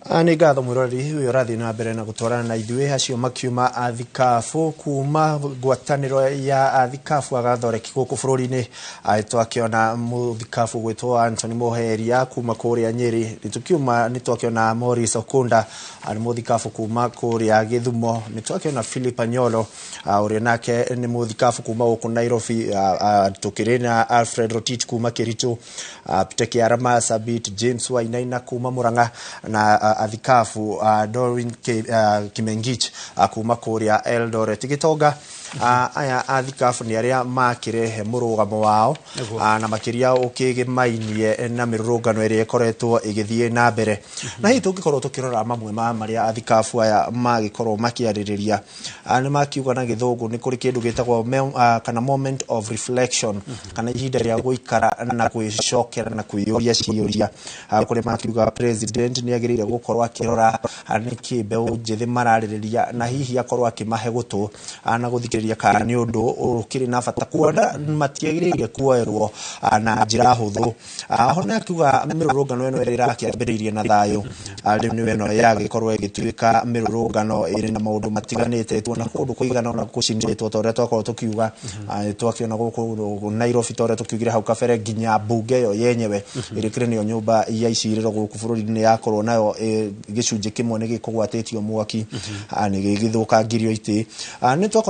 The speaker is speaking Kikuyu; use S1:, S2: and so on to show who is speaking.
S1: Nĩ ngatho mwĩroreri ũyũ ũrathiĩ na mbere na gũtwarana na ithuĩ. Acio makiuma athikabu kuma ngwatanĩro ya athikabu agathoreki gũkũ bũrũri-inĩ. Twakĩona mũthikabu gwĩtwo Anthony Moheria kuma kũrĩa Nyĩrĩ, nĩtũkiuma nĩtwakĩona Maurice Okunda, nĩ mũthikabu kuma kũrĩa Gĩthumo, nĩtwakĩona Philip Anyolo, ũrĩa nake nĩ mũthikabu kuma gũkũ Nairobi, tũkĩrĩ na Alfred Rotich kuma Kericho, Peter Kiara Marsabit, James Wainaina kuma Murang'a na athikabu Doreen Kimengich kuma kũrĩa Eldoret. Gĩtonga, aya athikabu nĩ arĩa makĩrehe mũrũgamo wao na makĩria ũkĩgĩmainie na mĩrũrũngano ĩrĩa ĩkoretwo ĩgĩthiĩ na mbere. Na hihi tũngĩkorwo tũkĩrora mamwe ma marĩa athikabu aya magĩkorwo makĩarĩrĩria, nĩ makiuga na Gĩthũngũ nĩ kũrĩ kĩndũ gĩtagwo kana moment of reflection, kana ihinda rĩa gũikara na gwĩcokera na kwĩyũria ciũria, kũrĩa makiuga president nĩ agĩrĩire gũkorwo akĩrora nĩkĩ mbeũ njĩthĩ mararĩrĩria, na hihi akorwo akĩmahe gũtũ na gũthikĩrĩria kana nĩ ũndũ ũkĩrĩ na bata, kuona matiagĩrĩire kuoerwo na njĩra hũthũ. Ho nĩ akiuga mĩrũrũngano ĩno ĩrĩa ĩrakĩambĩrĩirie na thayũ, rĩu nĩyo ĩno yagĩkorwo ĩgĩtuĩka mĩrũrũngano ĩrĩ na maũndũ matiganĩte. Tuona kũndũ kũigana ũna gũcinĩtwo, ta ũrĩa twakorwo tũkiuga, twakĩona gũkũ Nairobi, ta ũrĩa tũkiugire hau kabere, nginya mbunge ĩyo yenyewe ĩrĩa ĩkĩrĩ nĩyo nyũmba ya icirĩro gũkũ bũrũri-inĩ yakorwo nayo gĩcunjĩ kĩmwe nĩ gĩkũgwatĩtio mwaki, nĩ gĩgĩthũkangirio itĩ. Nĩ twakorwo